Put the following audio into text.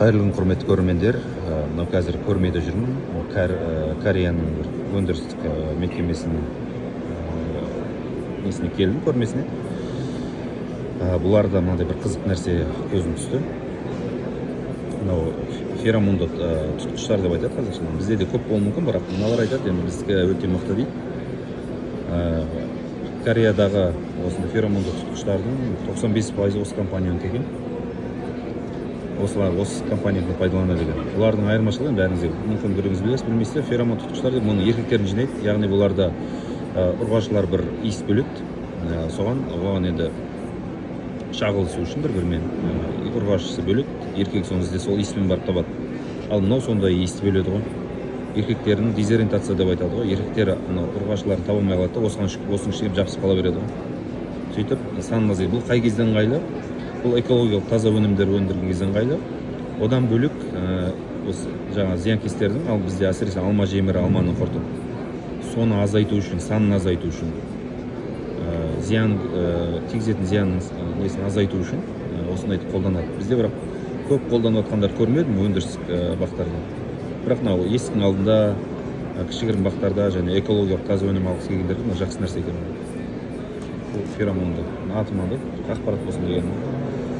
Қайырлы күн, құрметті көрермендер! Мынау қазір көрмеде жүрмін. Кореяның бір өндірістік мекемесінің несіне келдім, көрмесіне. Бұларда мынандай бір қызық нәрсе көзім түсті. Мынау феромонды тұтқыштар деп айтады қазақша. Бізде де көп болуы мүмкін, бірақ мыналар айтады енді, біздікі өте мықты дейді. Кореядағы осындай феромонды тұтқыштардың 95%-ы осы компаниянікі екен. Осылар осы компанияны пайдаланады екен. Бұлардың айырмашылығы енді бәріңізге мүмкін, біреуіңіз білесіз, білмейсіздер. Феромон тұтқыштар деп мұны еркектерін жинайды, яғни бұларда ұрғашылар бір иіс бөледі. Соған, оған енді шағылысу үшін бір бірімен ұрғашысы бөледі, еркек соны ізде, сол иіспен барып табады. Ал мынау сондай иісті бөледі ғой. Еркектерінің дезориентация деп айтады ғой, еркектері анау ұрғашыларын таба алмай қалады да, осыған, осының ішіне жабысып қала береді ғой. Сөйтіп санын азайды. Бұл қай кезде ыңғайлы? Бұл экологиялық таза өнімдер өндірген кезде ыңғайлы. Одан бөлек осы жаңа зиянкестердің, ал бізде әсіресе алма жемірі, алманың құрты, соны азайту үшін, санын азайту үшін, зиян тигізетін зиянның несін азайту үшін осындайды қолданады. Бізде бірақ көп қолданып жатқандарды көрмедім өндірістік бақтарда, бірақ мынау есіктің алдында кішігірім бақтарда және экологиялық таза өнім алғысы келгендерге мына жақсы нәрсе екен. Бұл феромонды, аты мынандай, ақпарат болсын деген.